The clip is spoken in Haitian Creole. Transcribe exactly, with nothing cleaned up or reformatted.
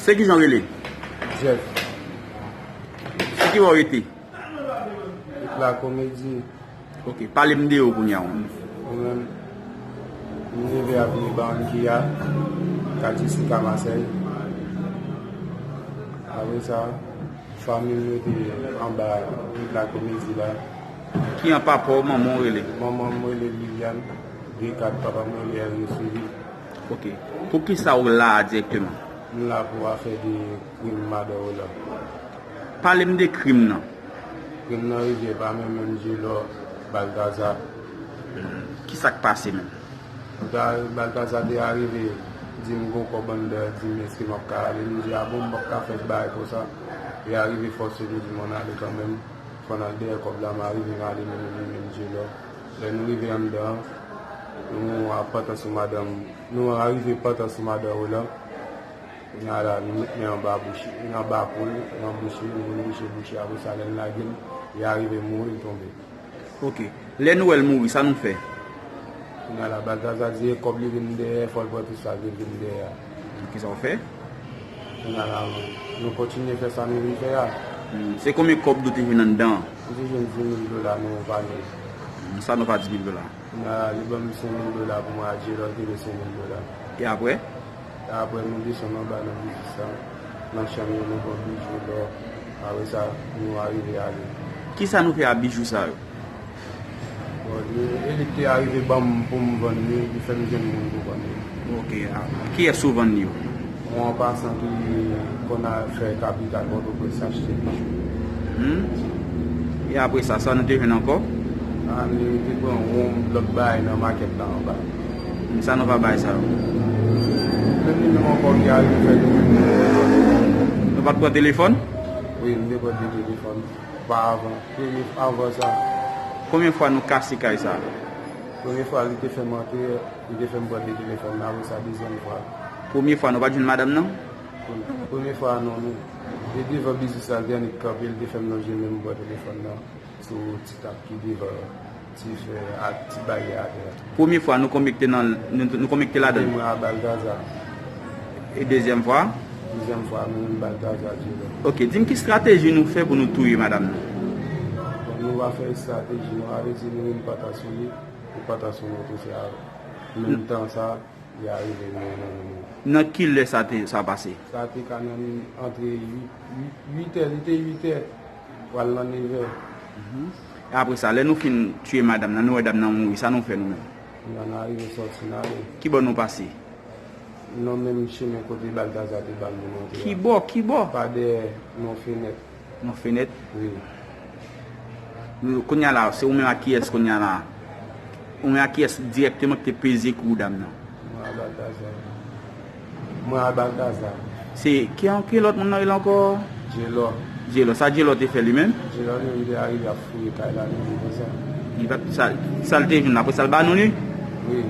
Se kijan w rele? Jeff. Se ki bò w rete? Tout la komedi. Ok, pale m de ou kounye a, ou menm. Ou menm, m leve avni Barranquilla, katye Sika Masèy. Apre sa, fanmi m rete anba Rit la Komedi la. Ki an papa w, manman w rele? Manman m rele Liliane Descartes, papa m rele Ernest Louis. Ok. Poukisa w la a dirèkteman? M la pou afè de krim madan Roland. Pale m de krim nan. Krim nan rive pa men menm Djelò, Baltazar. Ki sa k pase menm? Baltazar te arive di m gon kòb anndan, di m èske m ap ka ale. M di a bon, m p ap ka fè bagay konsa. Li arive fòse m, di m ann ale kanmenm. Fò n al dèyè kòb la, m arive m ale menm li menm Djelò. Lè nou rive anndan an, nou ap pantan sou madan, nou arive pantan sou madan Roland. Kounye a la, nou met men anba bouch, anba kou l, nan bouch li, nou vin bouche bouch li. Apre sa, lè n lage l, li arive mouri, l tonbe. Ok. Lè nou wè l mouri, sa nou fè? Kounye a la, Baltazar di e kòb li vin dèyè, fò l pran tout sa l vin dèyè a. Kisa w fè? Kounye a la, nou kontinye fè sa nou vin fè a. Hmm, se konbyen kòb nou te jwenn anndan an? Nou te jwenn dis mil dola nan yon panye. Hmm, sa nou fè a dis mil dola? Kounye a la, li ban m senk mil dola pou mwen ak Djelò, te gen senk mil dola. E apre? E apre, nou desann anba nan biznis la, nan chanm yo, nou pran bijou, lò. Apre sa, nou arive ale. Kisa nou fè a bijou sa yo? Bon, li, e li ki te arive ban m pou m vann li, li fè m jwenn moun pou vann li. Ok, a, kiyès ou vann li yo? Yon pasan ki konn al fè kapital Pòtoprens achte bijou. Hmm? E apre sa, sa nou te jwenn ankò? A, li te pran yon lòt bagay nan makèt la anba. Hmm, sa nou pa bay sa yo? Menm li menm ankò ki arive fè li menm. Nou pa t pran telefòn? Wi, m te pran de telefòn. Oparavan, premye, anvan sa. Konbyen fwa nou kase kay sa? Premye fwa, li te fè m antre, li te fè m pran de telefòn nan, apre sa, dezyèm fwa. Premye fwa, nou pa t jwenn madanm nan? Premye fwa, non, nou. E devan biznis la, l te annik kanpe, li te fè m lonje men m pran telefòn nan sou ti tab ki devan ti fè a, ti baryè atè a. Premye fwa, nou konbyen ki te nan, nou, nou konbyen ki te ladan l? Mwen ak Baltazar. E dezyèm fwa? Dezyèm fwa, mwen menm Baltazar Djelò. Ok, di m ki estrateji nou fè pou nou touye madanm nan? Bon, nou pa fè estrateji, nou arete, nou vin pantan sou li, nou pantan sou nou tou, se a, menm tan sa, li arive mouri nan men nou. Nan ki lè sa te, sa pase? Sa te ka nan antre uit, uit, uit è, li te uit è, pral nan nevè. Mhm. E apre sa, lè nou fin tiye madanm nan, nou wè dam nan mouri, sa nou fè nou menm? Kounye a nou arive sòti n ale. Ki bò nou pase? Nan menm chemen kote Baltazar te ban nou antre a. Ki bò? Ki bò? Pa dèyè, nan fenèt. Nan fenèt? Wi. Nou, kounye a la, se ou menm ak kiyès kounye a la? Ou menm ak kiyès dirèkteman ki te peze kou dam nan? Mwen ak Baltazar. Mwen ak Baltazar. Se, ki, ki lòt moun nan rele ankò? Djelò. Djelò. Sa Djelò te fè li menm? Djelò li menm te arive ap fouye kay la li menm konsa. Li pa t, sa, sa l te jwenn apre sa l ba nou li? Wi.